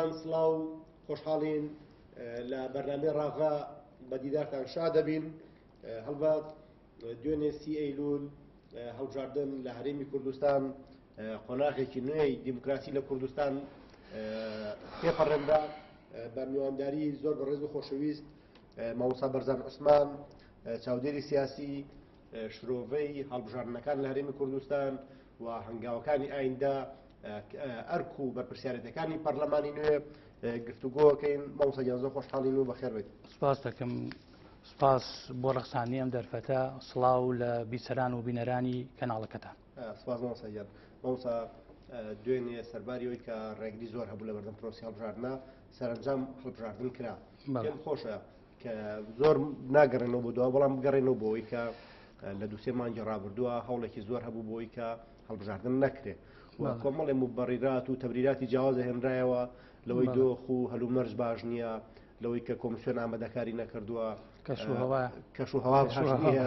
بەڕێزان سڵاو، خۆشحاڵین لە بەرنامەی ڕاڤە بە دیدارتان شا دەبین. هەڵبەت دوێنێ سی ئەیلول هەڵبژاردن لە هەرێمی کوردستان قۆناغێکی نوێی دیموکراسی لە کوردستان تێپەڕێنرا بە میوانداری زۆر بەڕێز و خۆشەویست مامۆستا بەرزان عوسمان چاودێری سیاسی شرۆڤەی هەڵبژاردنەکان لە هەرێمی کوردستان و هەنگاوەکانی ئایندە ئەرک و بەرپرسیارێتەکانی پەرلەمانی نوێ گفتوگۆکەین. مامۆستا گیان زۆر خۆشحاڵین و بەخێر بێیت. سپاس دەکەم، سپاس بۆ ڕەخساندنی ئەم دەرفەتە. سڵاو لە بیسەران و بینەرانی کەناڵەکەتان. سپاس مامۆستا گیان. مامۆستا دوێنێ سەرباری ئەوەی کە ڕێگری زۆر هەبوو لە بەردەم پرۆسی هەڵبژاردنە، سەرەنجام هەڵبژاردن کرا. پێم خۆشە کە زۆر ناگەڕێنەوە بۆ دوا، بەڵام بگەڕێنەوە بۆ ئەوەی کە لە دووسێ مانگی ڕابردووە هەوڵێکی زۆر هەبوو بۆ ئەوەی کە هەڵبژاردن نەکرێ و کۆمەڵێ مبەڕیرات و تەبریراتی جیاواز هێنرایەوە لەوەی دۆخ و هەلومەرج باش نییە، لەوەی کە کۆمسیۆن ئامادەکاری نەکردووە، کەش و هەوا باش نییە.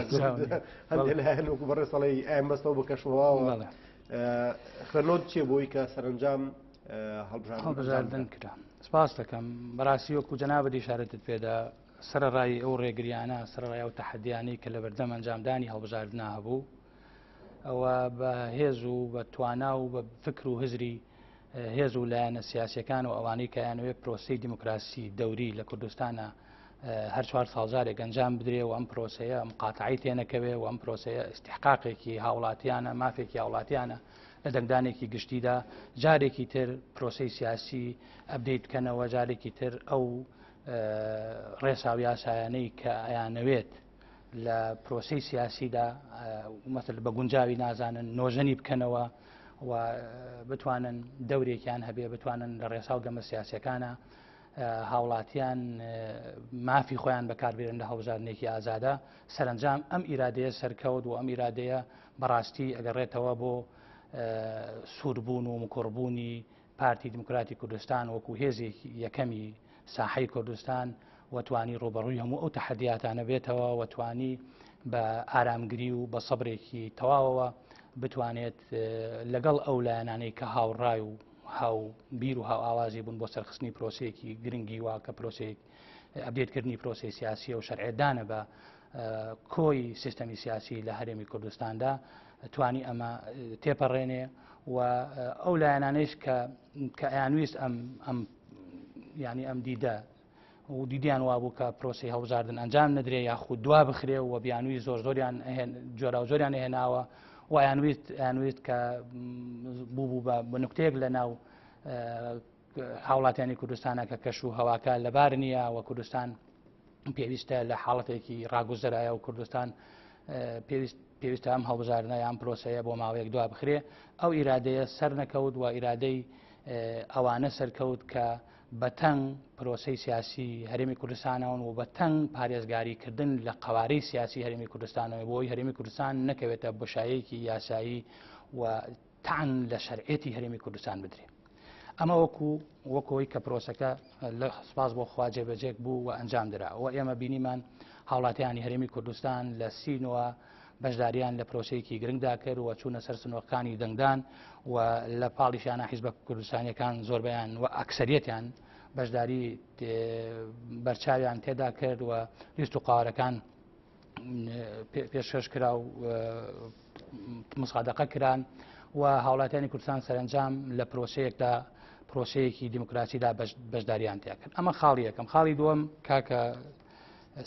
هەندێک لایەن وەکو بەڕێز ئەڵێی ئایم بەستەوە بە کەش و هەواوە. خوێندنەوەت چییە بۆی کە سەرەنجام هەڵبژاردن کرا؟ سپاس دەکەم. بەڕاستی وەکو جەنابت ئیشارەتت پێدا، سەرەڕای ئەو ڕێگریانە، سەرەڕای ئەو تەحەدیانەی کە لە بەردەم ئەنجامدانی هەڵبژاردنا هەبوو، ئەوە بە هێز و بە توانا و بە فکر و هزری هێز و لایەنە سیاسیەکان و ئەوانەی کە ئەیانەوێت پرۆسەی دیموکراسی دەوری لە کوردستانە هەر چوار ساڵ جارێک ئەنجام بدرێ و ئەم پرۆسەیە مقاتعی تێنەکەوێ و ئەم پرۆسەیە ئیستحقاقێکی هاوڵاتیانە، مافێکی هاوڵاتیانە لە دەنگدانێکی گشتیدا جارێکی تر پرۆسەی سیاسی update بکەنەوە، جارێکی تر ئەو ڕێسا و یاسایانەی کە ئەیانەوێت لە پرۆسەی سیاسیدا مەسل بە گونجاوی نازانن نۆژەنی بکەنەوە و بتوانن دەورێکیان هەبێ، بتوانن لە ڕێسا و گەمە سیاسەکانە هاوڵاتیان مافی خۆیان بەکاربێنن لە هەڵبژاردنێکی ئازادە. سەرنجام ئەم ئیرادەیە سەرکەوت و ئەم ئیرادەیە بەڕاستی ئەگەڕێتەوە بۆ سووربوون و مکوڕبوونی پارتی دیموکراتی کوردستان وەکو هێزێکی یەکەمی ساحەی کوردستان و توانی ڕوبەڕووی هەموو ئەو تەحەدیاتانە بێتەوە و توانی بە ئارامگری و بە سەبرێکی تەواوەوە بتوانێت لەگەڵ ئەو لایەنانەی کە هاوڕای و هاو بیر و هاو ئاوازی بوون بۆ سەرخستنی پرۆسەیەکی گرنگی وا کە پرۆسەیەک update کردنی پرۆسەی سیاسیە و شەرعیەتدانە بە کۆی سیستەمی سیاسی لە هەرێمی کوردستاندا، توانی ئەمە تێپەڕێنێ و ئەو لایەنانەیش کە ئەیانویست ئەم ئەم ینی ئەم دیدە و دیدیان وابوو کە پرۆسی هەڵبژاردن ئەنجام نەدرێ یاخود دوا بخرێ و بیانوی زۆر زۆریان جۆرا و زۆریان هێناوە و ئەیانویست کە بوو بوو بە نوکتەیەک لە ناو هاوڵاتیانی کوردستانە کە کەش و هەواکە لەبار نییە و کوردستان پێویستە لە حاڵەتێکی ڕاگوزەرایە و کوردستان پێویست پێویستە ئەم هەڵبژاردنە یان پرۆسەیە بۆ ماوەیەک دوا بخرێ. ئەو ئیرادەیە سەر نەکەوت و ئیرادەی ئەوانە سەرکەوت کە بەتەنگ پرۆسەی سیاسی هەرێمی کوردستانەوەن و بەتەنگ پارێزگاریکردن لە قەوارەی سیاسی هەرێمی کوردستانەوە بۆی هەرێمی کوردستان نەکەوێتە بۆشایەکی یاسایی و تان لە شەرعێتی هەرێمی کوردستان بدرێ. ئەمە وەکو وەکۆی کە پرۆسەکە لە سپاس بۆ خوا جێبەجێک بوو و ئەنجام درا و ئێمە بینیمان هاوڵاتیانی هەرێمی کوردستان لە سینوە بەشداریان لە پرۆسەیەکی گرنگدا کرد و چوونە سەر سنووەکانی دەنگدان و لە پاڵیشیانە حیزبە کوردستانیەکان زۆربیان و ئەکسەریەتیان بەشداری بەرچاویان تێدا کرد و لیست و قوارەکان پێشکەش کرا و مسادقە کران و هاوڵاتیانی کوردستان سەرنجام لە پرۆسەیەکدا پرۆسەیەکی دیموکراسیدا بەشداریان تیا کرد. ئەمە خاڵی یەکەم. خاڵی دووەم کاکە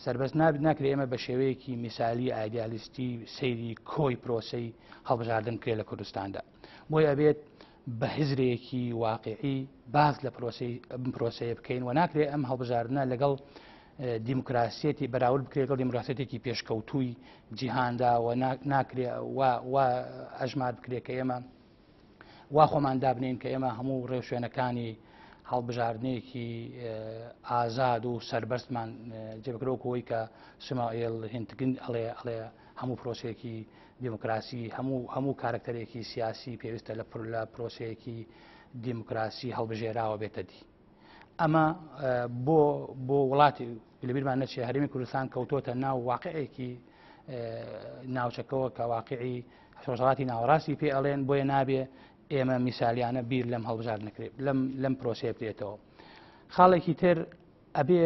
سربەست نابێت ناکرێ ئێمە بە شێوەیەکی میسالی ئایدیالیستی سەیری کۆی پرۆسەی هەڵبژاردن بکرێت لە کوردستاندا. بۆیە ئەبێت بە هزرێکی واقعی باس لە پرۆسەی ئەم پرۆسەیە بکەین و ناکرێت ئەم هەڵبژاردنە لەگەڵ دیموکراسیەتی بەراورد بکرێت لەگەڵ دیموکراسیەتێکی پێشکەوتووی جیهاندا و ناکرێت وا ئەژمار بکرێت کە ئێمە وا خۆمان دابنین کە ئێمە هەموو ڕێوشوێنەکانی هەڵبژاردنێکی ئازاد و سەربەستمان جێبکرۆکەوەی کە سمائیل هینتگن ئەڵێ ئەڵێ هەموو پرۆسەیەکی دیموکراسی هەموو هەموو کارکتەرێکی سیاسی پێویستە لە پر لە پرۆسەیەکی دیموکراسی هەڵبژێراوە بێتە دی. ئەمە بۆ بۆ وڵاتی لەبیرمان نەچێ هەرێمی کوردستان کەوتۆتە ناو واقعێکی ناوچەکەوە کە واقعی ڕۆژهەڵاتی ناوەڕاستی پێ ئەڵێن، بۆیە نابێ ئێمە میسالیانە بیر لەم هەڵبژاردنە کرێ لەم لەم پرۆسەیە بکرێتەوە. خاڵێکی تر ئەبێ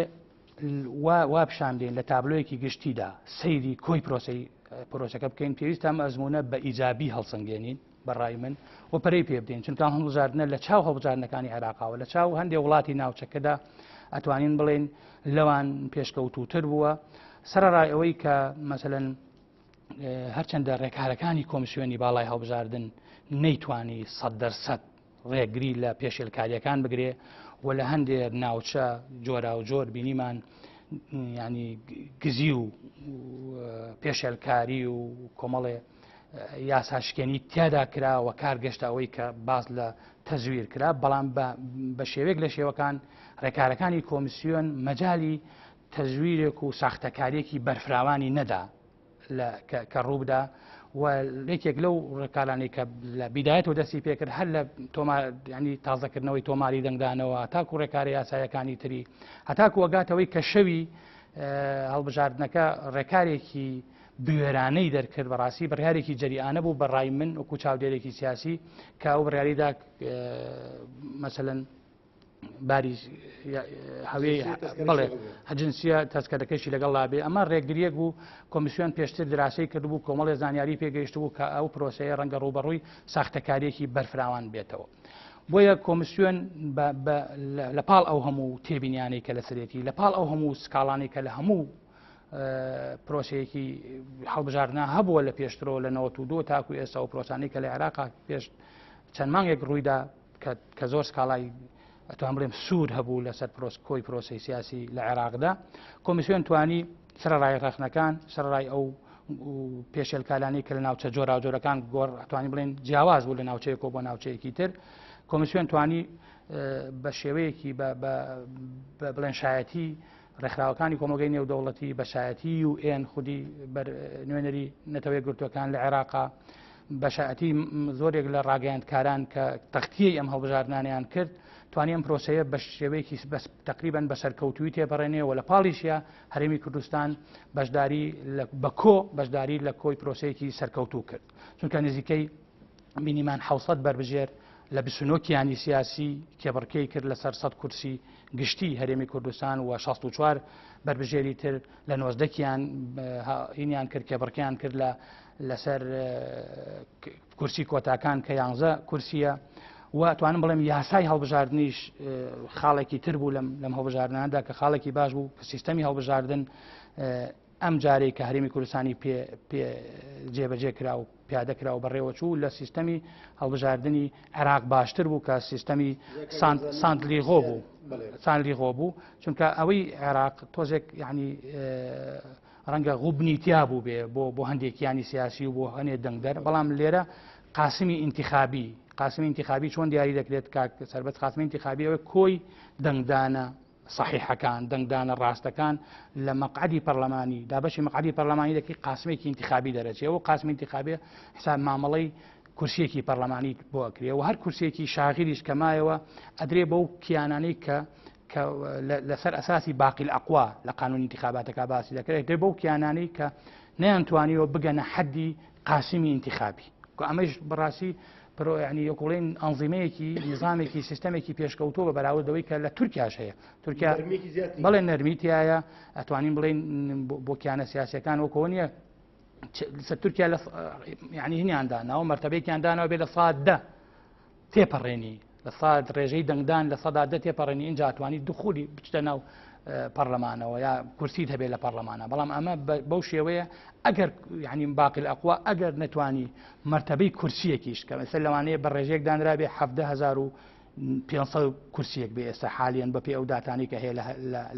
وا پیشان بدەین لە تابلۆیەکی گشتیدا سەیری کۆی پرۆسەی پرۆسەکە بکەین، پێویستە ئەم ئەزموونە بە ئیجابی هەڵسەنگێنین بە ڕای من و پەرەی پێ بدەین، چونکە ئەم هەڵبژاردنە لە چاو هەڵبژاردنەکانی عێراقاوە لە چاو هەندێک وڵاتی ناوچەکەدا ئەتوانین بڵێین لەوان پێشکەوتووتر بووە، سەرەڕای ئەوەی کە مەسەلەن هەرچەندە ڕێکارەکانی کۆمسیۆنی باڵای هەڵبژاردن نەیتوانی 100% ڕێگری لە پێشێلکارییەکان بگرێ و لە هەندێ ناوچە جۆراوجۆر بینیمان ینی گزی و پێشێلکاری و کۆمەڵێ یاساشکێنی تیادا کرا و کار گەشتە ئەوەی کە باس لە تەزویر کرا، بەڵام بە شێوەیەک لە شێوەکان ڕێکارەکانی کۆمیسیۆن مەجای تەزویرێک و ساختەکاریەکی بەرفراوانی نەدا کە ڕووبدا و یەکێک لەو ڕێکارانەی کە لە بیدایەتەوە دەستی پێکرد هەر لە تۆمار ینی تازەکردنەوەی تۆماری دەنگدانەوە تاکو ڕێکارە یاسایەکانی تری هەتاکو ئەگاتەوەی کە شەوی هەڵبژاردنەکە ڕێکارێکی بوێرانەی دەرکرد. بەڕاستی بڕیارێکی جەریئانە بوو بەڕای من وەکو چاودێرێکی سیاسی کە ئەو بڕیاریدا مەسەلەن باری هەوێ بڵێ هەجنسیە تەسکەرەکەشی لەگەڵ لابێ. ئەمە ڕێگریەک بوو کۆمیسیۆن پێشتر دراسەی کردبوو، کۆمەڵی زانیاری پێگەیشت بوو کە ئەو پرۆسەیە ڕەنگە ڕووبەڕووی ساختەکاریەکی بەرفراوان بێتەوە. بۆیە کۆمیسیۆن لە پاڵ ئەو هەموو تێبینیانەی کە لەسەرێتی، لە پاڵ ئەو هەموو سکاڵانەی کە لە هەموو پرۆسەیەکی هەڵبژاردنە هەبووە لە پێشترەوە لە 92 تاکو ئێستا و پرۆسانی کە لە عێراق پێش چەند مانگێک ڕوویدا کە زۆر سکاڵای ئەتوان بڵێم سوور هەبوو لەسەر پرۆس کۆی پرۆسی سیاسی لە عێراقدا، کۆمیسیۆن توانی سەرەڕای ڕەخنەکان، سەرەڕای ئەو پێشێلکارانەی کە لە ناوچە جۆراوجۆرەکان گۆڕ ئەتوانین بڵێن جیاواز بوو لە ناوچەیەکەوە بۆ ناوچەیەکی تر، کۆمیسیۆن توانی بە شێوەیەکی بڵێن شایەتی ڕێکخراوەکانی کۆمەڵگەی نێودەوڵەتی، بە شایەتی UN خودی نوێنەری نەتەوە یەکگرتووەکان لە عێراقا، بە شایەتی زۆرێک لە ڕاگەیاندکاران کە تەختیەی ئەم هەڵبژاردنانیان کرد، توانی ئەم پرۆسەیە بە شێوەیەکی بەس تقریبان بە سەرکەوتووی تێپەڕێنێ و لە پاڵیشیا هەرێمی کوردستان بەشداری بە کۆ بەشداری لە کۆی پرۆسەیەکی سەرکەوتوو کرد، چونکە نزیکەی بینیمان 600 بەربژێر لە 29 کیانی سیاسی کێبڕکێی کرد لەسەر 100 کورسی گشتی هەرێمی کوردستان و 64 بەربژێری تر لە 19 کیان هینیان کرد کێبڕکیان کرد لە لەسەر کورسی کۆتاکان کە یانزە کورسیە و توانم بڵێم یاسای هەڵبژاردنیش خاڵێکی تر بوو لەم لەم هەڵبژاردناندا کە خاڵێکی باش بوو کە سیستەمی هەڵبژاردن ئەم جارەی کە هەرێمی کوردستانی پێ پێ جێبەجێ کرا و پیادە کرا و بەڕێوەچوو لە سیستەمی هەڵبژاردنی عێراق باشتر بوو کە سیستەمی ساندلیغۆ بوو سانلیغۆ بوو، چونکە ئەوەی عێراق تۆزێک یعنی ڕەنگە غوبنی تیا بوو بێ بۆ بۆ هەندێکیانی سیاسی و بۆ هەنێ دەنگدەر، بەڵام لێرە قاسمی ئینتخابی قاسمی ئینتخابی چۆن دیاری دەکرێت کاک سربەت؟ قاسمی ئینتخابی ئەوە کۆی دەنگدانە صحیحەکان، دەنگدانە ڕاستەکان لە مەقعدی پەرلەمانی دابەشی مەقعدی پەرلەمانی دەکەی، قاسمێکی ئینتخابی دەرەچێ و قاسمی ئینتخابی حساب مامەڵەی کورسیەکی پەرلەمانی بۆ ئەکرێ و هەر کورسیەکی شاغیریش کە مایەوە ئەدرێ بەو کیانانەی کە لەسەر ئەساسی باقی ئەقوا لە قانون انتخاباتەکە باسی دەکرێت، دێ بەو کیانانەی کە نەیانتوانیوە بگەنە حەدی قاسمی انتخابی. ئەمەش بەڕاستی پرۆ ینی یەکوڵین ئەنزیمەیەکی نظامێکی سیستەمێکی پێشکەوتووە بە بەراوردەوەی کە لە تورکیاش هەیە. تورکیا بەڵێ نەرمی تایە، ئەتوانین بڵێن بۆ کیانە سیاسەکان وەکەوە نییە لەسەر تورکیا لە ینی هینیان داناوە مەرتەبەیەکیان داناوە بێ لە سات دە تێپەڕێنی لە سات ڕێژەی دەنگدان لە سەدا دە تێپەڕێنی اینجا توانی دخولی بچتە ناو پەرلەمانەوە یا کورسیت هەبێت لە پەرلەمانە. بەڵام ئەمە بەو شێوەیە ئەگەر ینی باقی ئەقوا ئەگەر نەتوانی مەرتەبەی کورسیەکیش کە مەسەر لەوانەیە بە ڕێژەیەک دانرابێ 17,500 کورسیەک بێ ئێستا حالیان بەپێ ئەو داتانی کە هەیە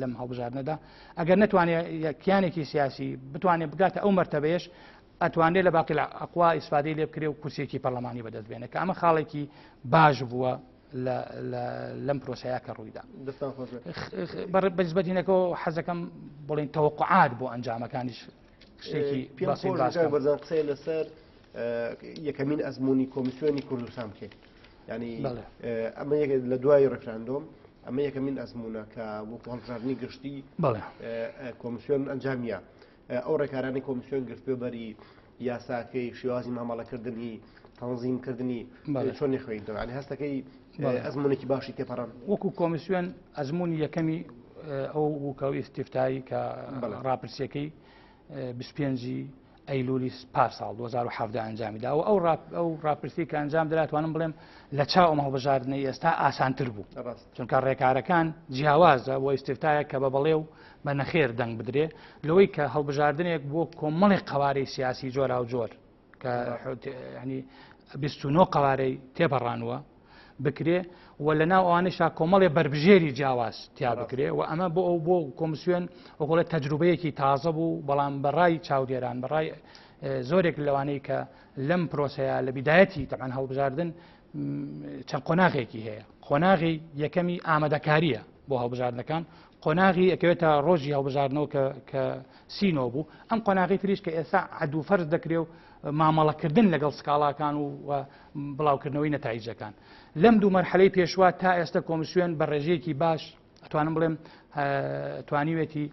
لەم هەڵبژاردنەدا، ئەگەر نەتوانێت کیانێکی سیاسی بتوانێت بگاتە ئەو مەرتەبەیەش ئەتوانێت لە باقی ئەقوا ئیسفادەی لێ بکرێ و کورسیەکی پەرلەمانی بەدەست بێنێ، کە ئەمە خاڵێکی باش بووە لەم پرۆسەیە کە ڕوویدا. بەنسبەتینەکەەوە حەزەکەم بڵین تەوەقعات بۆ ئەنجامەکانیش شتێکی بەرزان قسەی لەسەر یەکەمین ئەزمموی کۆمیسیۆنی کوردستان بکەیت. ینی ئەمە لە دوای ڕفراندۆم ئەمە یەکەمین ئەزمونە کە وەکو هەڵبژاردنی گشتی کۆمیسیۆن ئەنجامیە، ئەو ڕێکارانی کۆمیسیۆن گرتوێ بەری یاساکەی، شێوازی مامەڵەکردنی، تەنزیمکردنی چۆن خوێندەوە؟ یعنی هەستەکەی ئەزمونێکی باشی تێپەڕان. وەکو کۆمیسیۆن ئەزمموی یەکەمی ئەو وکە ئیسیفتایی کە ڕاپرسیەکەی 25 ئەیلولی پار ساڵ 2017 ئەنجامی دا و ئەو ئەو ڕاپرسی کە ئەنجام درا توانم بڵێم لە چاو ئەم هەڵبژاردنەی ئێستا ئاسانتر بوو چونکە ڕێکارەکان جیاوازە بۆ ئیستفتایە کە بە بەڵێ و بە نەخێر دەنگ بدرێ لەوەی کە هەڵبژاردنێک بۆ کۆمەڵی قەوارەی سیاسی جۆرا و جۆر کە ینی 29 قەوارەی تێپەڕانوە بکرێ و لە ناو ئەوانەشا کۆمەڵێ بەربژێری جیاواز تیا بکرێ و ئەمە بۆ ئەو بۆ کۆمسیۆن وەکۆڵێ تەجروبەیەکی تازە بوو بەڵام بەڕای چاودێران بەڕای زۆرێک لەوانەی کە لەم پرۆسەیە لە بیدایەتی تەعاان هەڵبژاردن چەند قۆناغێکی هەیە قۆناغی یەکەمی ئامادەکاریە بۆ هەڵبژاردنەکان قۆناغی ئەکەوێتە ڕۆژی هەڵبژاردنەوە کە کە سینۆ بوو ئەم قۆناغی تریش کە ئێستا عدو فەرز دەکرێ و مامەڵەکردن لەگەڵ سکاڵاکان و بڵاوکردنەوەی نەتایجەکان لەم دوو مەرحەلەی پێشوە تا ئێستا کۆمسیۆن بە ڕێژەیەکی باش ئەتوانم بڵێم توانیوێتی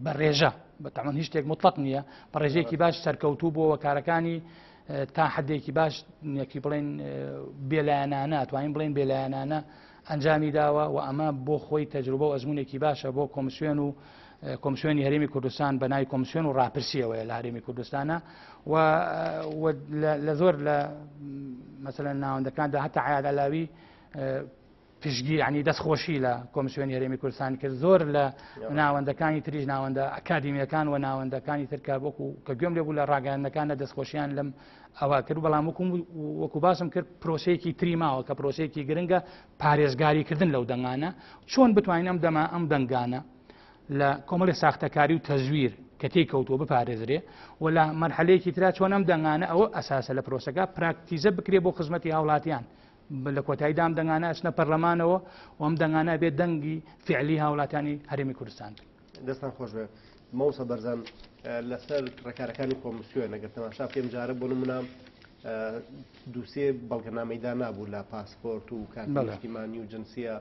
بە ڕێژە بەتەمان هیچ شتێک مطلق نییە بە ڕێژەیەکی باش سەرکەوتوو بووەوە کارەکانی تا حدێکی باش یەکی بڵێن بێلایەنانە توانین بڵێن بێلایەنانە ئەنجامی داوە و ئەمە بۆ خۆی تەجروبە و ئەزمونێکی باشە بۆ کۆمسیۆن و کۆمسیۆنی هەرێمی کوردستان بە ناوی کۆمسیۆن و ڕاپرسیەوەیە لە هەرێمی کوردستانە و لە زۆر لە مەسەلەن ناوەندەکاندا هەتا عیاد عەلاوی پشتگیر ینی دەستخۆشی لە کۆمسیۆنی هەرێمی کوردستان کرد زۆر لە ناوەندەکانی تریش ناوەندە ئەکادیمیەکان و ناوەندەکانی ترکە وەکو کە گوێم لێ بوو لە ڕاگەیاندنەکان لە دەستخۆشیان لەم ئەوە کرد بەڵام وەکو وەکو باسم کرد پرۆسەیەکی تری ماوە کە پرۆسەیەکی گرنگە پارێزگاریکردن لەو دەنگانە چۆن بتوانین ئەم دەما ئەم دەنگانە لە کۆمەڵی ساختەکاری و تەزویر کە تێی کەوتووە بپارێزرێ و لە مەرحەلەیەکی ترا چۆن ئەم دەنگانە ئەوە ئەساسە لە پرۆسەکە پراکتیزە بکرێ بۆ خزمەتی هاوڵاتیان لە کۆتاییدا ئەم دەنگانە ئەچنە پەرلەمانەوە و ئەم دەنگانە بێت دەنگی فعلی هاوڵاتیانی هەرێمی کوردستان بێت. دەستان خۆش بێ مامۆستا بەرزان لەسەر ڕێکارەکانی کۆمسیۆن ئەگەر تەماشا بکەین جارە بۆ نمونە دووسێ بەڵگەنامەی دانابوو لە پاسپۆرت و کارتی نیشتیمانی و جنسیە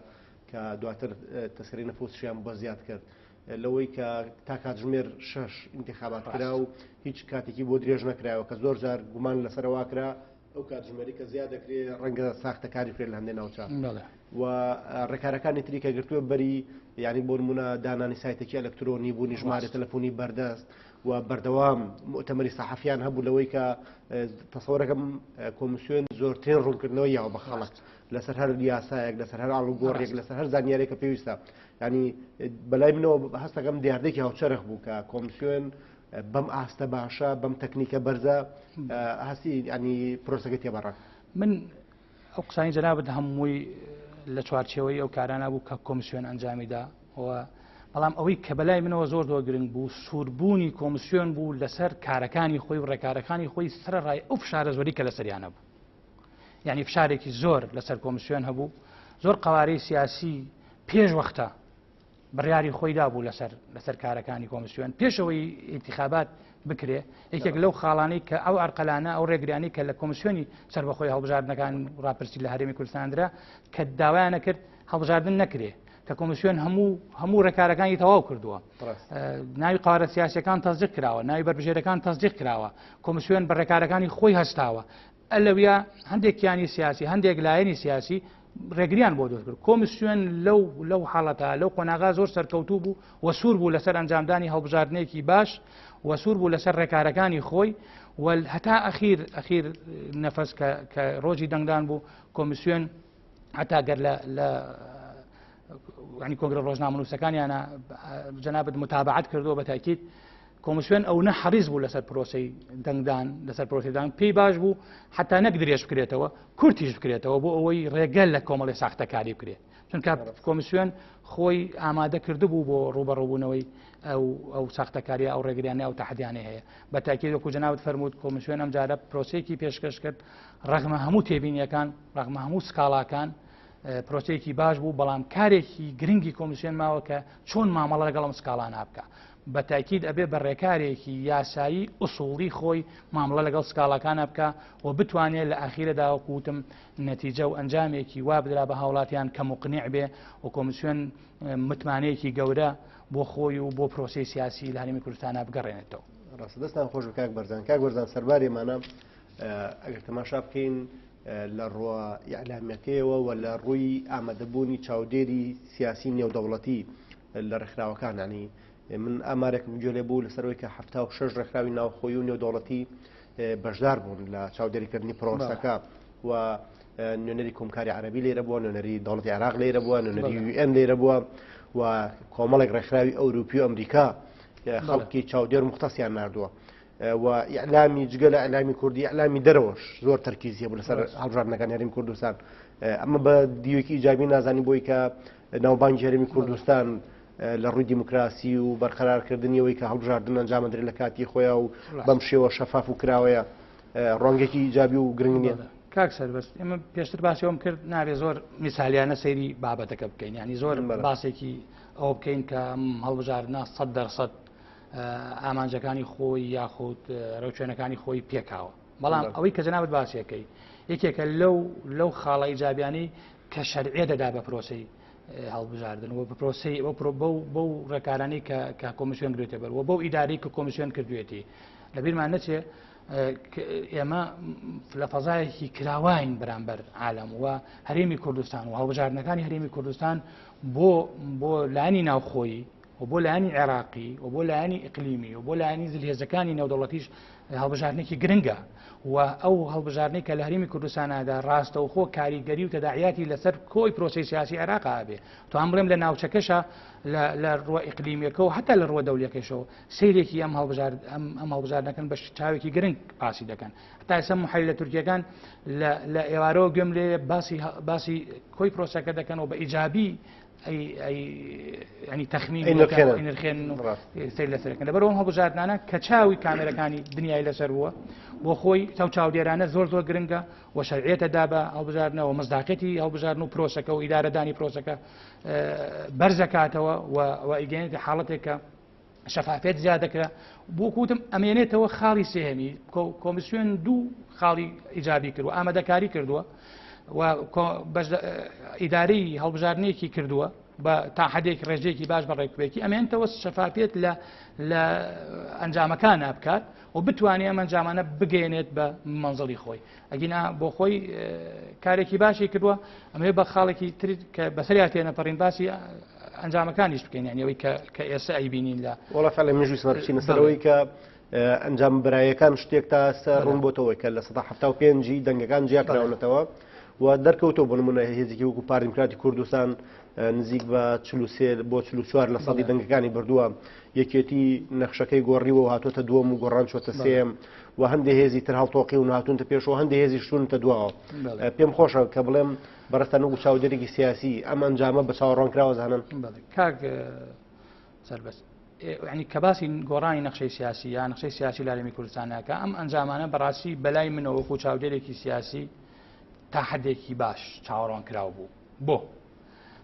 کە دواتر تەسری نەفوسیان بۆ زیاد کرد لەوەی کە تا کاتژمێر شەش انتخابات کرا و هیچ کاتێکی بۆ درێژ نەکراوە کە زۆر جار گومان لەسەرەوە کرا ئەو کاتژمێری کە زیاد دەکرێ ڕەنگە ساختەکاری بکرێت لە هەندێک ناوچە و ڕێکارەکانی تری کە گرتووە بەری یعنی بۆ نمونە دانانی سایتێکی ئەلکترۆنی بوونی ژمارە تەلەفۆنی بەردەست و بەردەوام مؤتەمەری سەحەفیان هەبوو لەوەی کە تەسەوەرەکەم کۆمیسیۆن زۆرترین ڕوونکردنەوە یاوە بە خەڵک لەسەر هەر یاسایەک لەسەر هەر ئاڵوگۆڕێک لەسەر هەر زانیارێک کە پێویستە ینی بەلای منەوە هەستەکەم دیاردێکی هاوچەرخ بوو کە کۆمیسیۆن بەم ئاستە باشە بەم تەکنیکە بەرزە هەستی ینی پرۆسەکە تێبەڕە من ئەو قسانی جەنابت هەمووی لە چوارچێوەی ئەو کارانە بوو کە کۆمسیۆن ئەنجامیدا و بەڵام ئەوەی کە بەلای منەوە زۆر زۆر گرنگ بوو سووربوونی کۆمسیۆن بوو لەسەر کارەکانی خۆی و ڕێکارەکانی خۆی سەرڕای ئەو فشارە زۆری کە لەسەریانە بوو یعنی فشارێکی زۆر لەسەر کۆمسیۆن هەبوو زۆر قوارەی سیاسی پێش وەختە بڕیاری خۆی دابوو لەسەر لەسەر کارەکانی کۆمسیۆن پێشەوەی ئینتخابات بکرێ یەکێک لەو خاڵانەی کە ئەو ئەرقەلانە ئەو ڕێگرانی کە لە کۆمسیۆنی سەربەخۆی هەڵبژاردنەکان ڕاپرسی لە هەرێمی کوردستاندرا کە داوایانە کرد هەڵبژاردن نەکرێ کە کۆمسیۆن هەموو هەموو ڕێکارەکانی تەواو کردووە ناوی قوارە سیاسەکان تەزیق کراوە ناوی بەربژێرەکان تەزیق کراوە کۆمسیۆن بە ڕێکارەکانی خۆی هەستاوە ئەلەویا هەندێک کیانی سیاسی هەندێک لایەنی سیاسی ڕێگریان بۆ دروست کرد کۆمیسیۆن لەو لەو حاڵەتە لەو قۆناغا زۆر سەرکەوتوو بوو و سوور بوو لەسەر ئەنجامدانی هەڵبژاردنێکی باش و سوور بوو لەسەر ڕێکارەکانی خۆی و هەتا ئەخیر ئەخیر نەفەس کە کە ڕۆژی دەنگدان بوو کۆمیسیۆن هەتا گەر لە لە ینی کۆنگرە ڕۆژنامەنووسەکانیانە جەنابت متابعت کردووە بە تاکید کۆمسیۆن ئەونە حەریس بوو لەسەر پرۆسەی دەنگدان لەسەر پرۆسەی دان پێی باش بوو حتا نەک درێژ بکرێتەوە کورتیش بکرێتەوە بۆ ئەوەی ڕێگە لە کۆمەڵی ساختەکاری بکرێت چونکە کۆمسیۆن خۆی ئامادە کردبوو بۆ ڕوبەڕوبوونەوەی ئەو ئەو ساختەکاریە ئەو ڕێگریانە ئەو تەحدیانەی هەیە بە تاکید وەکو جەنابت فەرمووت کۆمسیۆن ئەم جارە پرۆسەیەکی پێشکەش کرد ڕەغمە هەموو تێبینیەکان ڕەغمە هەموو سکاڵاکان پرۆسەیەکی باش بوو بەڵام کارێکی گرنگی کۆمیسیۆن ماوە کە چۆن مامەڵە لەگەڵ ئەم سکاڵانە بکە بە تاکید ئەبێ بە ڕێکارێکی یاسایی ئوسوڵی خۆی مامەڵە لەگەڵ سکاڵاکانە بکە و بتوانێت لە ئاخیرەدا وەکو وتم نەتیجە و ئەنجامێکی وا بدرا بە هاوڵاتیان کە مقنع بێ و کۆمیسیۆن متمانەیەکی گەورە بۆ خۆی و بۆ پرۆسەی سیاسی لە هەرێمی کوردستانە بگەڕێنێتەوە. ڕاستە دەستان خۆش کاک بەرزان. کاک بەرزان سەرباری ئەمانە ئەگەر تەماشا بکەین لە ڕووە ئیعلامیەکەیەوە و لە ڕووی ئامادەبوونی چاودێری سیاسی نێودەوڵەتی لە ڕێکخراوەکان، ینی من ئامارێکم گوێ لێ بوو لەسەرەوەی کە 76 ڕێکخراوی ناوخۆی و نێودەوڵەتی بەشدار بوون لە چاودێریکردنی پرۆسەکە و نوێنەری کۆمکاری عەرەبی لێرە بووە، نوێنەری دەوڵەتی عێراق لێرە بووە، نوێنەری UN لێرە بووە و کۆمەڵێک ڕێکخراوی ئەوروپی و ئەمریکا خەڵکی چاودێر مختصیان ناردووە و ئیعلامی جگە لە ئیعلامی کوردی ئیعلامی دەرەوەش زۆر تەرکیزی هەبوو لەسەر هەڵبژاردنەکانی هەرێمی کوردستان. ئەمە بە دیوێکی ئیجابی نازانی بۆی کە ناوبانگی هەرێمی کوردستان لە ڕووی دیموکراسی و بەرقەرارکردنی ئەوەی کە هەڵبژاردن ئەنجامدرێت لە کاتی خۆیان و بەم شێوە شەفاف و کراوەیە ڕەنگێکی ئیجابی و گرنگ نییە. کاک سەربەست، ئێمە پێشتر باسی ئەوم کرد نابێ زۆر میسالیانە سەیری بابەتەکە بکەین، ینی زۆر باسێکی ئەوە بکەین کە هەڵبژاردنە 100% ئامانجەکانی خۆی یاخود ڕێوشوێنەکانی خۆی پێکاوە. بەڵام ئەوەی کە جەنابت باسیەکەی یەکێکە لەو خاڵە ئیجابیانەی کە شەرعیە دەدا بە پرۆسەی هەڵبژاردن و بە پرۆسەی ئەو پرۆ بەو بەو ڕێکارانەی کە کە کۆمیسیۆن گرێتە بەر و بەو ئیدارەی کە کۆمیسیۆن کردوێتی. لەبیرمان نەچێ ئێمە لە فەزایەکی کراواین بەرامبەر عالەم و هەرێمی کوردستان و هەڵبژاردنەکانی هەرێمی کوردستان بۆ لایەنی ناوخۆیی و بۆ لایەنی عێراقی و بۆ لایەنی ئیقلیمی و بۆ لایەنی زلهێزەکانی نێودەوڵەتیش هەڵبژاردنێکی گرنگە و ئەو هەڵبژاردنەی کە لە هەرێمی کوردستاندا ڕاستەوخۆ کاریگەری و تەداعیاتی لەسەر کۆی پرۆسەی سیاسی عێراق هەبێ. توان بڵێم لە ناوچەکەشە لە ڕووە ئیقلیمیەکە و حتا لە ڕووە دەولیەکەشەوە سەیرێکی ئەم هەڵبژارد ئەم هەڵبژاردنەکەن بە چاوێکی گرنگ باسی دەکەن. حتا ئێستا محەلیلە تورکیەکان لە ئێوارەوە گوێم لێ باسی کۆی پرۆسەکە دەکەن و بە ئیجابی ئەی ئەی ینی تەخمین نرخێن و سەیر لەسەرەکەن. لەبەر ئەم هەڵبژاردنانە کە چاوی کامێرەکانی دنیای لەسەر بووە بۆ خۆی چاو چاودێرانە زۆر زۆر گرنگە و شەرعیەتە دا بە هەڵبژاردنەوە مزداقێتی هەڵبژاردن و پرۆسەکە و ئیدارەدانی پرۆسەکە بەرزەکاتەوە و ئەیگەیەنێتە حاڵەتێک کە شەفافیەت زیاد دەکرا. بۆ کوتم ئەمێنێتەوە خاڵی سێهەمی کۆمیسیۆن دوو خاڵی ئیجابی کردووە، ئامادەکاری کردووە و ئیدارەی هەڵبژاردنێکی کردووە بە تا حدێک ڕێژەیەکی باش بە ڕێکوپێکی، ئەمێنتەوە شەفافیەت لە ئەنجامەکانە بکات و بتوانێت ئەم ئەنجامانە بگەێنێت بە مەنزڵی خۆی. ئەگینا بۆ خۆی کارێکی باشی کردووە. ئەمەوێ بە خاڵێکی تر کە بەسەریا تێنەپەڕین باسی ئەنجامەکانیش بکەین، یعنی ئەوەی کە ئێستا ئەیبینین لە وەڵا فعلا منیش ویستم بچینە سەرەوەی کە ئەنجام برایەکان شتێک تا ئێستا ڕوون بۆتەوەی کە لە سەدا حەفتا و پێنجی دەنگەکان جیاکراونەتەوە و دەرکەوتەوە بۆ نمونە هێزێکی وەکو پارتی دیموکراتی کوردستان نزیک بە 43 بۆ 44 لە سەدی دەنگەکانی بردووە، یەکێتی نەخشەکەی گۆڕیوە و هاتووەتە دووەم و گۆڕان چۆتە سێیەم و هەندێک هێزی تر هەڵتۆقی و هاتوونتە پێشەوە، هەندێک هێزی شتونتە دواوە. پێم خۆشە کە بڵێم بەڕێزتان وەکو چاودێرێکی سیاسی ئەم ئەنجامە بە چاوەڕوانکراوە زانن. کاک سەربەست، ینی کە باسی گۆڕانی نەخشەی سیاسی یا نەخشەی سیاسی لە هەرێمی کوردستانەکە، ئەم ئەنجامانە بەڕاستی بەلای منەوە وەکو چاودێرێکی سیاسی تا حدێکی باش چاوەڕوانکراو بوو. بۆ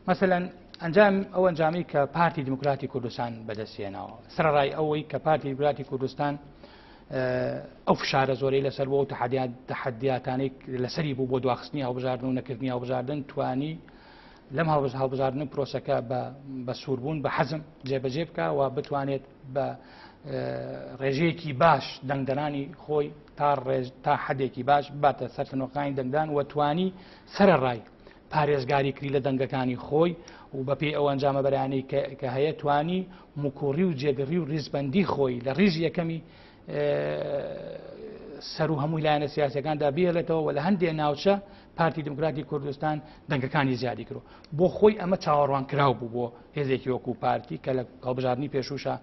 مەسەلەن ئەنجام ئەو ئەنجامی کە پارتی دیموکراتی کوردستان بەدەستهێناوە، سەرەڕای ئەوەی کە پارتی دیموکراتی کوردستان ئەو فشارە زۆرەی لەسەر بۆ تەحەدیاتانەی لەسەری بوو بۆ دواخستنی هەڵبژاردن و نەکردنی هەڵبژاردن، توانی لەم هەڵبژاردن و پرۆسەکە بە سووربوون بە حەزم جێبەجێ بکە و بتوانێت بە ڕێژەیەکی باش دەنگدەرانی خۆی تا حدێکی باش باتە سەر تەنۆکانی دەنگدان و توانی سەرەڕای پارێزگاری کری لە دەنگەکانی خۆی و بەپێی ئەو ئەنجامە بەرانەی کە هەیە توانی مکوڕی و جێگڕی و ڕیزبەندی خۆی لە ڕیزی یەکەمی سەر و هەموو لایەنە سیاسەکاندا بهێڵێتەوە و لە هەندێک ناوچە پارتی دیموکراتی کوردستان دەنگەکانی زیادی کرد. بۆ خۆی ئەمە چاوەڕوان کراو بوو بۆ هێزێکی وەکو پارتی کە لە هەڵبژاردنی پێشووشە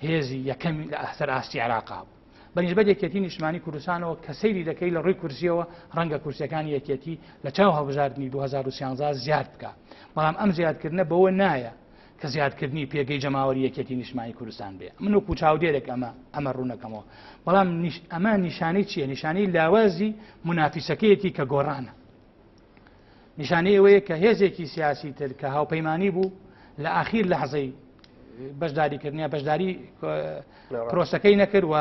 هێزی یەکەمی لە سەر ئاستی عێراقا بوو. بەنیسبەت یەکێتی نیشتمانی کوردستانەوە کە سەیری دەکەی لە ڕووی کورسیەوە ڕەنگە کورسیەکانی یەکێتی لە چاو هەڵبژاردنی 2013 زیاد بکە، بەڵام ئەم زیادکردنە بەوە نایە کە زیادکردنی پێگەی جەماوەری یەکێتی نیشتمانی کوردستان بێ. من وەکو چاودێرێک ئەمە ڕوونەکەمەوە، بەڵام ئەمە نیشانەی چییە؟ نیشانەی لاوازی منافیسەکەیەتی کە گۆڕانە. نیشانەی ئەوەیە کە هێزێکی سیاسی تر کە هاوپەیمانی بوو لە ئاخیر لەحزەی بەشداریکردنیا بەشداری پرۆسەکەی نەکرد و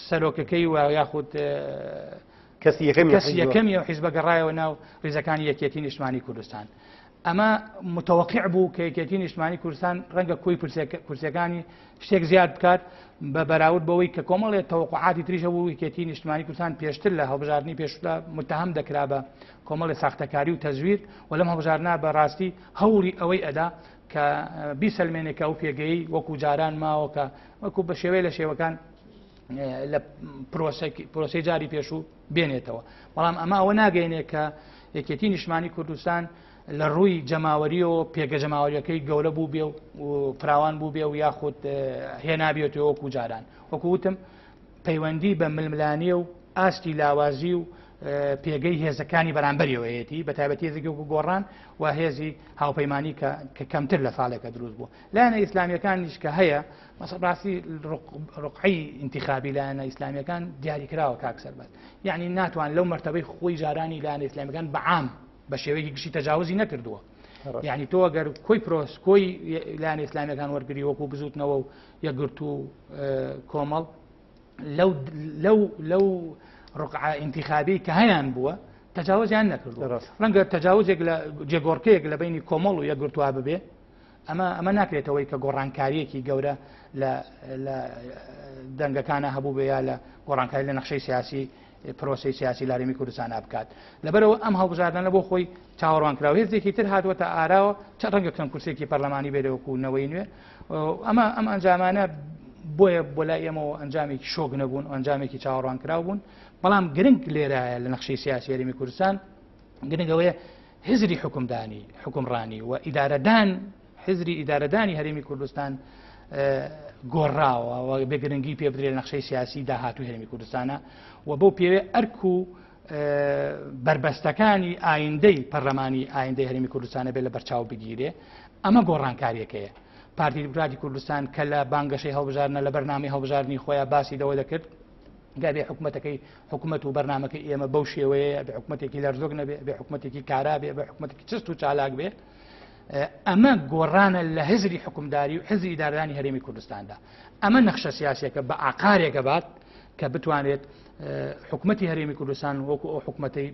سەرۆکەکەی و یاخود کەسی یەکەمی ئەو حیزبە گەڕایەوە ناو ریزەکانی یەکێتی نیشتمانی کوردستان. ئەمە متوقع بوو کە یەکێتی نیشتمانی کوردستان ڕەنگە کۆی کورسیەکانی شتێک زیاد بکات بە بەراورد بەوەی کە کۆمەڵێ تەوەقعاتی تریش هەبوو. یەکێتی نیشتمانی کوردستان پێشتر لە هەڵبژاردنی پێشودا متهم دەکرا بە کۆمەڵی ساختەکاری و تەزویر و لەم هەڵبژاردنە بە ڕاستی هەوڵی ئەوەی ئەدا کە بیسەلمێنێ کە ئەو پێگەی وەکو جاران ماوە کە وەکو بە شێوەیە لە شێوەکان لە پرۆسەی جاری پێشوو بێنێتەوە. بەڵام ئەمە ئەوە ناگەینێ کە یەکێتی نیشتمانی کوردستان لە ڕووی جەماوەریەوە پێگە جەماوەریەکەی گەورە بوو بێ و فراوان بوو بێ و یاخود هێنابێتەوە وەکو جاران. وەکو وتم پەیوەندی بە ململانێ و ئاستی لاوازی و پێگەی هێزەکانی بەرامبەریەوەیەتی، بە تایبەتی هێزێکی وەکو گۆڕان و هێزی هاوپەیمانی کە کەمتر لە ساڵێکە دروست بوو. لایەنە ئیسلامیەکانیش کە هەیە، مەسەڵ ڕاستی ڕقعی انتخابی لایەنە ئیسلامیەکان دیاریکراوە کاک سەربەست، یعنی ناتوان لەو مەرتەبەی خۆی جارانی لایەنە ئیسلامیەکان بەعام بە شێوەیەکی گشتی تەجاوزی نەکردووە. یعنی تۆ ئەگەر کۆی پرۆس کۆی لایەنە ئیسلامیەکان وەرگری وەکو بزوتنەوە و یەکگرتوو کۆمەڵ لەو لەو لەو ڕقعە انتخابی کە هەیان بووە تەجاوزیان نەکردووە. ڕەنگە تەجاوزێک لە جێگۆڕکەیەک لە بینی کۆمەڵ و یەکگرتووە ببێ، ئەمە ناکرێتەوەی کە گۆڕانکاریەکی گەورە لە دەنگەکانە هەبوو بێ یا لە گۆڕانکاری لە نەخشەی سیاسی پرۆسەی سیاسی لارێمی کوردستانە بکات. لەبەرەوە ئەم هەڵبژاردنە بۆ خۆی چاوەڕوانکراوە. هێزێکی تر هاتووەتە ئاراوە، چە ڕەنگە کەم کورسێکی پەرلەمانی بێت وەکو نەوەی نوێ. ئەم ئەنجامانە بۆیە بۆ لای ئێمەوە ئەنجامێکی شۆک نەبوون، ئەنجامێکی چاوەڕوانکراو بوون. بەڵام گرنگ لێرایە لە نەخشەی سیاسی هەرێمی کوردستان، گرنگ ئەوەیە هزری حکومدانی، حکومڕانی و ئیدارەدان، هزری ئیدارەدانی هەرێمی کوردستان گۆڕاوە و بێگرنگی پێ بدرێت نەخشەی سیاسی داهاتوو هەرێمی کوردستانە و بەو پێوێ ئەرک و بربەستەکانی ئایندەی پەرلەمانی ئایندەی هەرێمی کوردستانە بێت لە بەرچاو بگیرێ. ئەمە گۆڕانکاریەکەیە. پارتی دیموکراتی کوردستان کە لە بانگەشەی هەڵبژاردنە لە بەرنامەی هەڵبژاردنی خۆیان باسی لەوە دەکرد گابێ حکوومەتەکەی حکوومەت و بەرنامەکەی ئێمە بەو شێوەیە بێ حکوومەتێکی لەرزۆک نەبێ، بێ حکوومەتێکی کارا بێ، بێ حکوومەتێکی چست و چالاک بێ. ئەمە گۆڕانە لە هزری حکومداری و حزری ئیدارەدانی هەرێمی کوردستاندا. ئەمە نەخشە سیاسیەکە بە ئاقارێکە بات کە بتوانێت حکوومەتی هەرێمی کوردستان وەکو ئەو حکوومەتەی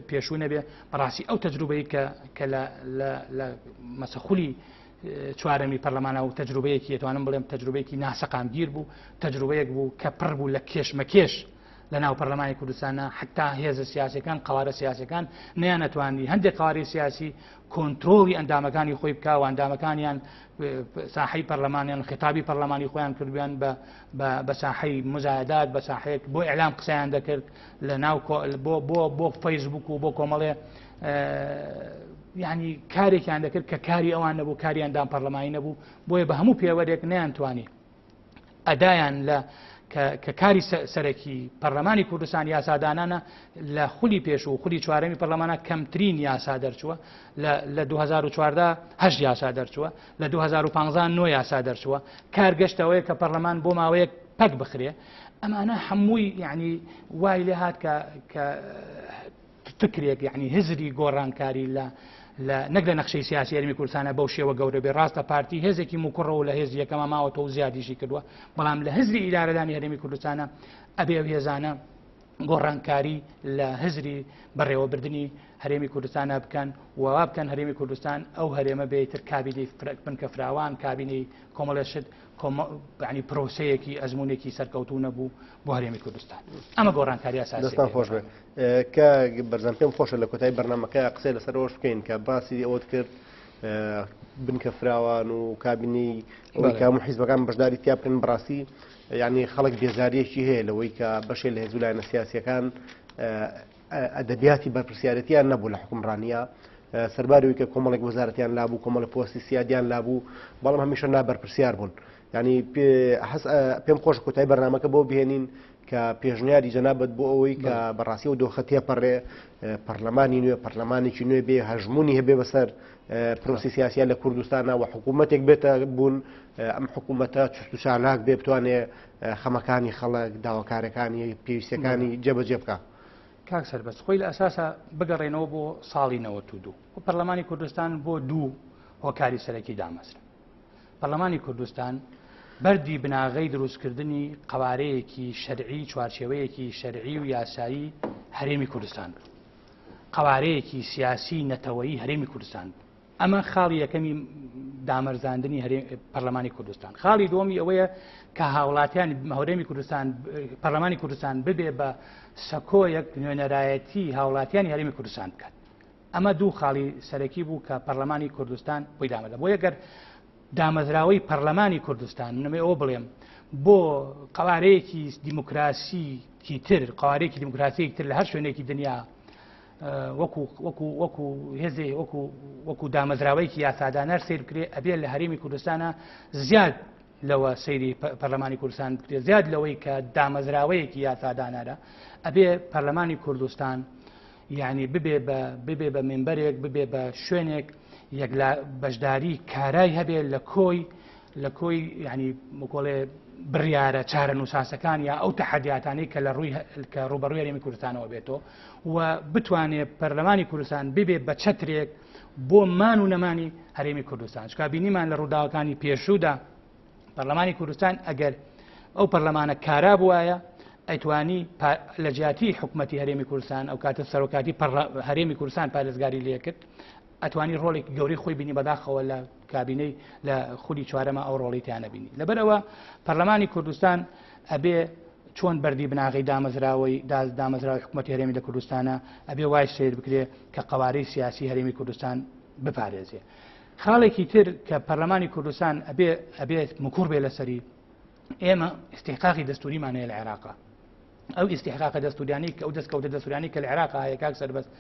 پێشوو نەبێ. بەڕاستی ئەو تەجروبەی کە لە مەسەخولی چوارەمی پەرلەمانە و تەجروبەیەکی ئەتوانم بڵێم تەجروبەیەکی ناسەقامگیر بوو، تەجروبەیەک بوو کە پڕ بوو لە کێشمەکێش لە ناو پەرلەمانی کوردستانە. حتا هێزە سیاسەکان، قوارە سیاسەکان نیانەتوانی هەندێک قواری سیاسی کۆنترۆڵی ئەندامەکانی خۆی بکا و ئەندامەکانیان ساحەی پەرلەمانیان خطابی پەرلەمانی خۆیان کردویان بە ساحەی مزایدات، بە ساحەیەک بۆ ئیعلام قسەیان دەکرد لە ناو بۆ فەیسبوک و بۆ کۆمەڵێ یعنی کارێکیان دەکرد کە کاری ئەوان نەبوو، کاری ئەندام پەرلەمانی نەبوو. بۆیە بە هەموو پێوەرێک نەیانتوانی ئەدایان لە کە کاری سەرەکی پەرلەمانی کوردستان یاسادانانە لە خولی پێش و خولی چوارەمی پەرلەمانە کەمترین یاسا دەرچووە. لە 2014 هەشت یاسا دەرچووە، لە 2015 نۆ یاسا دەرچووە. کار گەشتەوەیە کە پەرلەمان بۆ ماوەیەک پەک بخرێ. ئەمانە هەمووی یعنی وای لێ هات کە فکرێک یعنی هزری گۆڕانکاری لە نەک لە نەخشەی سیاسی هەرێمی کوردستانە بەو شێوە گەورە بێ. ڕاستە پارتی هێزێکی مکوڕەوە لە هێزی یەکەمە ماوەتەوە و زیادیشی کردووە، بەڵام لە هزری ئیدارەدانی هەرێمی کوردستانە ئەبێ ئەو هێزانە گۆڕانکاری لە هزری بەڕێوەبردنی هەرێمی کوردستانە بکەن و وا بکەن هەرێمی کوردستان ئەو هەرێمە بێتر کابینەی بنکە فراوان، کابینەی کۆمەڵێ شت، یعنی پرۆسەیەکی ئەزمونێکی سەرکەوتوو نەبوو بۆ هەرێمی کوردستان. ئەمە گۆڕانکاری ئەساسی. دەستان خۆش بێت. کە بەرزان پێم خۆشە لە کۆتایی بەرنامەکە قسەی لەسەر ئەوەش بکەین کە باسی ئەوەت کرد بنکە فراوان و کابینەی ئەوەی کە هەموو حیزبەکان بەشداری تیا بکەن. بەڕاستی یعنی خەڵک بێزاریەکی هەیە لەوەی کە بەشێ لە هێز و لایەنە سیاسیەکان ئەدەبیاتی بەرپرسیارەتیان نەبوو لە حکومڕانیە، سەرباری کە کۆمەڵێک وەزارەتیان لابوو، کۆمەڵە پۆستی سیادیان لابوو، بەڵام هەمیشە نابەرپرسیار بوون. یعنی پێم خۆش کۆتایی بەرنامەکە بۆ بهێنین کە پێشنیاری جەنابەت بۆ ئەوەی کە بەڕاستی و دۆخە تێپەڕێ، پەرلەمانی نوێ، پەرلەمانێکی نوێ بێ هەژمونی هەبێ بەسەر پرۆسی سیاسیە لە کوردستانە و حکوومەتێک بێتە بوون، ئەم حکوومەتە چست و چالاک بێ، بتوانێ خەمەکانی خەڵک، داواکارەکانی، پێویستەکانی جێبەجێ بکە. کاک سەربەست، خۆی لە ئەساسا بگەڕێنەوە بۆ ساڵی 92 و پەرلەمانی کوردستان بۆ دوو هۆکاری سەرەکی دامەزرا. پەرلەمانی کوردستان بەردی بناغەی دروستکردنی قوارەیەکی شەرعی، چوارچێوەیەکی شەرعی و یاسایی هەرێمی کوردستان بوو، قوارەیەکی سیاسی نەتەوەیی هەرێمی کوردستان بوو. ئەمە خاڵی یەکەمی دامەرزاندنی پەرلەمانی کوردستان. خاڵی دووەمی ئەوەیە کە هاوڵاتیانی هەرێمی کوردستان، پەرلەمانی کوردستان ببێ بە سەکۆیەک نوێنەرایەتی هاوڵاتیانی هەرێمی کوردستان بکات. ئەمە دوو خاڵی سەرەکی بوو کە پەرلەمانی کوردستان بۆی دامەدا. بۆیە گەر دامەزراوەی پەرلەمانی کوردستان، منەمەی ئەوە بڵێم، بۆ قەوارەیەکی دیموکراسی تر، قەوارەیەکی دیموکراسی تر لە هەر شوێنێکی دنیا وەکو وەکو وەکو هێزێ وەکو وەکو دامەزراوەیەکی یاسادانەر سەیر بکرێ، ئەبێ لە هەرێمی کوردستانە زیاد لەوە سەیری پەرلەمانی کوردستان بکرێت، زیاد لەوەی کە دامەزراوەیەکی یاسادانەرە، ئەبێ پەرلەمانی کوردستان یعنی ببێ بە ببێ بە مێمبەرێک، ببێ بە شوێنێک یەکلا بەشداری کارای هەبێ لە کۆی لە کۆی یعنی مکۆڵێ بڕیارە چارەنووساسەکان یا ئەو تەحەدیاتانەی کە لە ڕووی کە ڕووبەڕووی هەرێمی کوردستانەوە بێتەوە و بتوانێت پەرلەمانی کوردستان ببێ بە چەترێک بۆ مان و نەمانی هەرێمی کوردستان. چونکە بینیمان لە ڕووداوەکانی پێشوودا پەرلەمانی کوردستان ئەگەر ئەو پەرلەمانە کارا بوایە ئەیتوانی لە جیاتی حکوومەتی هەرێمی کوردستان ئەو کاتە سەرۆکاتی هەرێمی کوردستان پارێزگاری لێکرد، ئەتوانی ڕۆڵێکی گەورەی خۆی بینی. بەداخەوە لە کابینەی لە خولی چوارەمە ئەو ڕۆڵی تیانە بینی. لەبەرئەوە پەرلەمانی کوردستان ئەبێ چۆن بەردی بناغەی دامەزراوەی دامەزراوی حکوومەتی هەرێمی لە کوردستانە، ئەبێ وای سەیر بکرێ کە قەوارەی سیاسی هەرێمی کوردستان بپارێزێ. خاڵێکی تر کە پەرلەمانی کوردستان ئەبێ ئەبێت مکوڕ بێ لەسەری، ئێمە ئیستیحقاقی دەستوریمان هەیە لە عێراقا. ئەو ئیستیحقاقە دەستوریانی کە ئەو دەستکەوتە دەستوریانی کە لە عێراقا هەیە کاک سەربەست،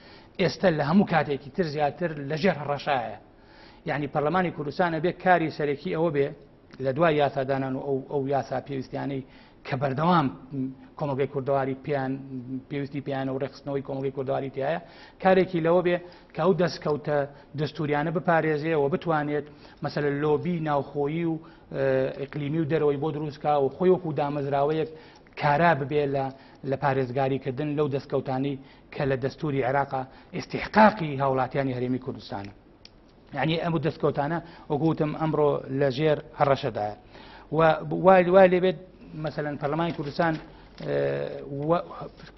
ئێستا لە هەموو کاتێکی تر زیاتر لەژێر هەڕەشایە. یعنی پەرلەمانی کوردستان ئەبێ کاری سەرەکی ئەوە بێ لە دوای یاسادانان و ئەو ئەو یاسا پێویستیانەی کە بەردەوام کۆمەڵگەی کوردەواری پێیان پێویستی پێیانە و ڕێکخستنەوەی کۆمەڵگەی کوردەواری تایە، کارێکی لەوە بێ کە ئەو دەستکەوتە دەستوریانە بپارێزێ و بتوانێت مەسەلە لۆبی ناوخۆیی و ئیقلیمی و دەرەوەی بۆ دروستکا و خۆی وەکو دامەزراوەیەک کارا ببێ لە لە پارێزگاریکردن لەو دەستکەوتانی کە لە دەستوری عێراقا ئیستیحقاقی هاوڵاتیانی هەرێمی کوردستانە. یعنی ئەم دەستکەوتانە وەکوتم ئەمڕۆ لەژێر هەڕەشەدایە و وای لێبێت مەسەلەن پەرلەمانی کوردستان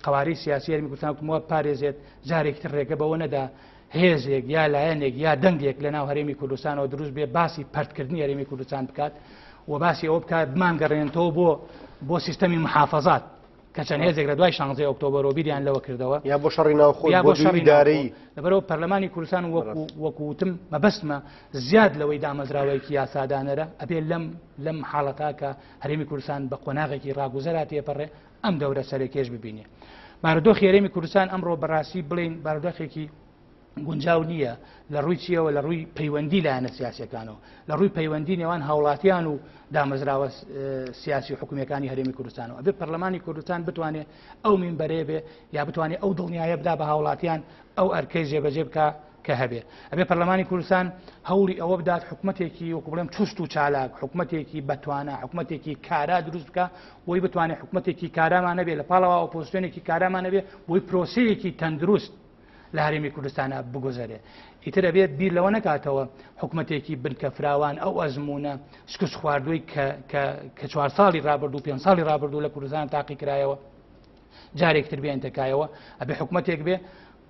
قوارەی سیاسی هەرێمی کوردستان وتم وا پارێزێت، جارێکی تر ڕێگە بەوە نەدا هێزێک یا لایەنێک یا دەنگێک لە ناو هەرێمی کوردستانەوە دروست بێ باسی پەرتکردنی هەرێمی کوردستان بکات و باسی ئەوە بکات بمانگەڕێنێتەوە بۆ بۆ سیستەمی محافظات کە چەند هێزێک لە دوای 16 ئۆکتۆبەرەوە بیریان لەوە کردەوە، یا بۆ شەڕی ناوخۆ، یا بۆ بۆ شەڕی ئیدارەیی. لەبەرەوە پەرلەمانی کوردستان وەکو وەکو وتم مەبەستمە زیاد لەوەی دامەزراوەیەکی یاسادانەرە، ئەبێ لەم لەم حاڵەتا کە هەرێمی کوردستان بە قۆناغێکی ڕاگوزەرا تێپەڕێ ئەم دەورە سەرەکێش ببینێ. بارودۆخی هەرێمی کوردستان ئەمڕۆ بەڕاستی بڵێین بارودۆخێکی گونجاو نییە. لە ڕووی چیەوە؟ لە ڕووی پەیوەندی لایەنە سیاسیەکانەوە، لە ڕووی پەیوەندی نێوان هاوڵاتیان و دامەزراوە سیاسی و حکومیەکانی هەرێمی کوردستانەوە. ئەبێ پەرلەمانی کوردستان بتوانێت ئەو مینبەرەیە بێ یا بتوانێت ئەو دڵنیایە بدا بە هاوڵاتیان، ئەو ئەرکەی جێبەجێ بکا کە هەبێ. ئەبێ پەرلەمانی کوردستان هەوڵی ئەوە بدات حکومەتێکی وەکو بڵێم چوست و چالاک، حکومەتێکی بەتوانا، حکومەتێکی کارا دروست بکە، بۆی بتوانێت حکومەتێکی کارامان هەبێ، لە پاڵەوە ئۆپۆزیسیۆنێکی کارامان هەبێ، بۆی پرۆسەیەکی تەندروست لە هەرێمی کوردستانە بگوزەرێ. ئیتر ئەبێت بیر لەوە نەکاتەوە حکومەتێکی بنکە فراوان ئەو ئەزمونە شکست خواردووی کە 4 ساڵی ڕابردوو 5 ساڵی ڕابردوو لە کوردستان تاقی کرایەوە جارێکتر بێنتە کایەوە. ئەبێ حکومەتێک بێ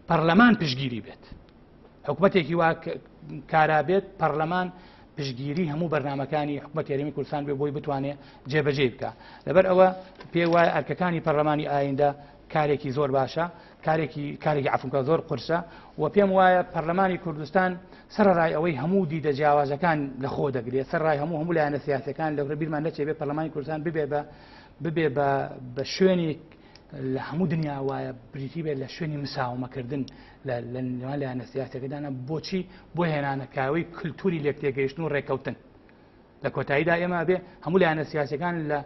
پەرلەمان پشگیری بێت، حکومەتێکی وا کارا بێت پەرلەمان پشگیری هەموو بەرنمەکانی حکومەت هەرێمی کوردستان بێ بۆی بتوانێت جێبەجێ بکە. لەبەر ئەوە پێ وایە ئەرکەکانی پەرلەمانی ئایندە کارێکی زۆر باشە، کارێکی کارێکی عفونکە زۆر قورسە و پێم وایە پەرلەمانی کوردستان سەرڕای ئەوەی هەموو دیدە جیاوازەکان لە خۆ دەگرێت، سەرڕای هەموو هەموو لایەنە سیاسەکان لە بیرمان نەچێ بێ پەرلەمانی کوردستان ببێ بە ببێ بە بە شوێنێک لە هەموو دنیا وایە بریتی بێت لە شوێنی مساومەکردن لە نێوان لایەنە سیاسەکەدانە. بۆچی؟ بۆ هێنانەکاوی کللتوری لێکتێگەیشتن و ڕێککەوتن. لە کۆتاییدا ئێمە بێ هەموو لایەنە سیاسەکان لە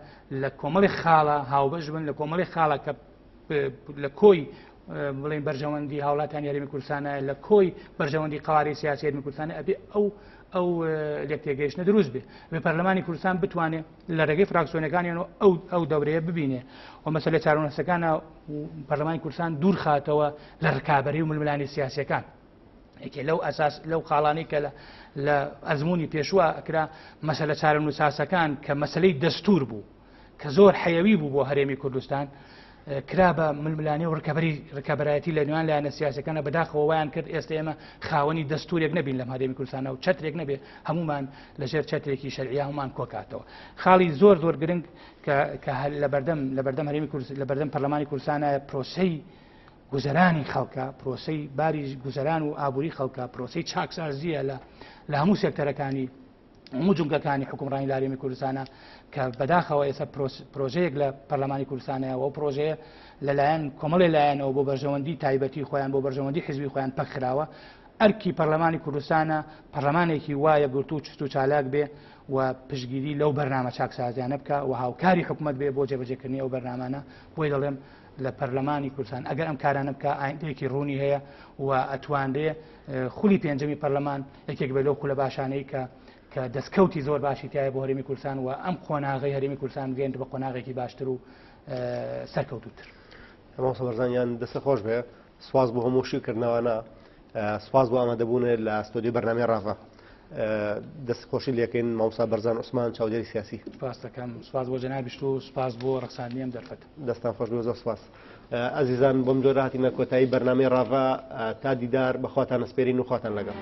لە کۆمەڵی خاڵە هاوبەش بن، لە کۆمەڵی خاڵە کە لە کۆی بڵێن بەرژەوەندی هاوڵاتیانی هەرێمی کوردستانە، لە کۆی بەرژەوەندی قوارەی سیاسی هەرێمی کوردستانە، ئەبێ ئەو ئەو لێکتێگەیشتنە دروست بێ. بێ پەرلەمانی کوردستان بتوانێت لە ڕێگەی فراکسیۆنەکانیان ئەو ئەو دەورەیە ببینێ و مەسەلە چارەنووسەکانە پەرلەمانی کوردستان دوور خاتەوە لە ڕکابەری و ململانێ سیاسیەکان. یەکێ لەو ئەساس لەو خاڵانی کە لە ئەزمموی پێشوە ئەکرا مەسەلە چارەنووساسەکان کە مەسلەی دەستور بوو کە زۆر حەیەوی بوو بۆ هەرێمی کوردستان، کرا بە ململانێ و ڕکەبەری ڕکەبەرایەتی لە نێوان لایەنە سیاسەکانە بەداخەوە وایان کرد ئێستا ئێمە خاوەنی دەستورێک نەبین لەم هەرێمی کوردستانە و چەترێک نەبێ هەمومان لەژێر چەترێکی شەرعیە هەمومان کۆکاتەوە. خاڵی زۆر زۆر گرنگ کە لە بەردەم هەرێمی کوردستان لە بەردەم پەرلەمانی کوردستانە پرۆسەی گوزەرانی خەڵکە، پرۆسەی باری گوزەران و ئابووری خەڵکە، پرۆسەی چاکسازیە لە هەموو سێکتەرەکانی هەموو جومگەکانی حکومڕانی لە هەرێمی کوردستانە کە بەداخەوە ئێستا پرۆژەیەک لە پەرلەمانی کوردستانەیە و پرۆژەیە لەلایەن کۆمەڵی لایەنەوە بۆ بەرژەوەندی تایبەتی خۆیان بۆ بەرژەوەندی حزبی خۆیان پەکخراوە. ئەرکی پەرلەمانی کوردستانە پەرلەمانێکی وا یەکگرتوو چست و چالاک بێ و پشتگیری لەو بەرنامە چاکسازیانە بکە و هاوکاری حکومەت بێ بۆ جێبەجێکردنی ئەو بەرنامانە. بۆی دەڵێم لە پەرلەمانی کوردستان ئەگەر ئەم کارانە بکە ئایندەیەکی ڕوونی هەیە و ئەتوانرێ خولی پێنجەمی پەرلەمان یەکێک بێ لەو خولە باشانەی کە دەستکەوتی زۆر باشی تایە بۆ هەرێمی کوردستان و ئەم قۆناغەی هەرێمی کوردستان بگەیەنێت بە قۆناغێکی باشتر و سەرکەوتووتر. مامۆستا بەرزان گیان دەستت خۆش بێ، سوپاس بۆ هەموو شیکردنەوانە، سوپاس بۆ ئامادەبوونت لە ستۆدیۆی بەرنامەی ڕاڤە. دەست خۆشی لێکەین مامۆستا بەرزان عوسمان چاودێری سیاسی. سوپاس دەکەم، سوپاس بۆ جەنابیشت و سوپاس بۆ ڕەخساندنی ئەم دەرفەتە. دەستان خۆش بێ، زۆر سوپاس. ئەزیزان بەم جۆرە هاتینە کۆتایی بەرنامەی ڕاڤە، تا دیدار بەخواتان ئەسپێرین و خواتان لەگەڵ.